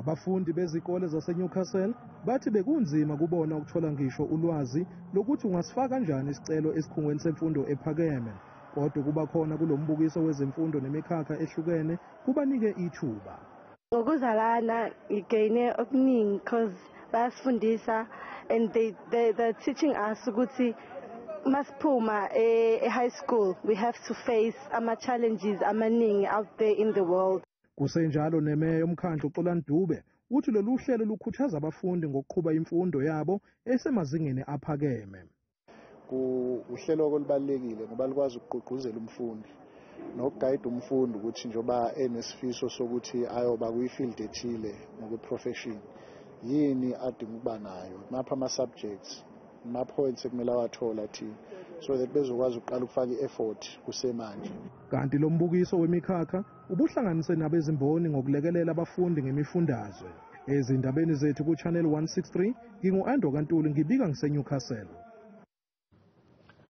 Abafundi bezikole zaseNewcastle bathi bekunzima kubona ukuthola ngisho ulwazi lokuthi ungasifaka kanjani isicelo esikhungweni semfundo ephakeme. Kodwa kuba khona kulo mbukiso wezemfundo nemikhakha ehlukene kubanike ithuba. Ngokuza lana ngi-gain-e okuningi because bayasifundisa and they're teaching us ukuthi masiphuma e-high school we have to face ama-challenges amaningi out there in the world. Kusenjalo, nemeya yomkhandlu uXolani Dube uthi lolu hlelo lukhuthaza abafundi ngokuqhuba imfundo yabo esemazingeni aphakeme. Uhlelo olubalulekile ngoba likwazi ukugqugquzela umfundi noku-guide umfundi ukuthi njengoba enesifiso sokuthi ayoba kwi-field ethile ngokwe-profession, yini adinga ukuba nayo, maphi ama-subjects, ama-points ekumele awathola athini, so that bezokwazi ukuqala ukufaka i-effort kusemanje. Kanti lo mbukiso wemikhakha ubuhlanganise nabezimboni ngokulekelela abafundi ngemifundazwe. Ezindabeni zethu ku-Channel 163, ngingu-Ando Kantuli, ngibika ngiseNewcastle.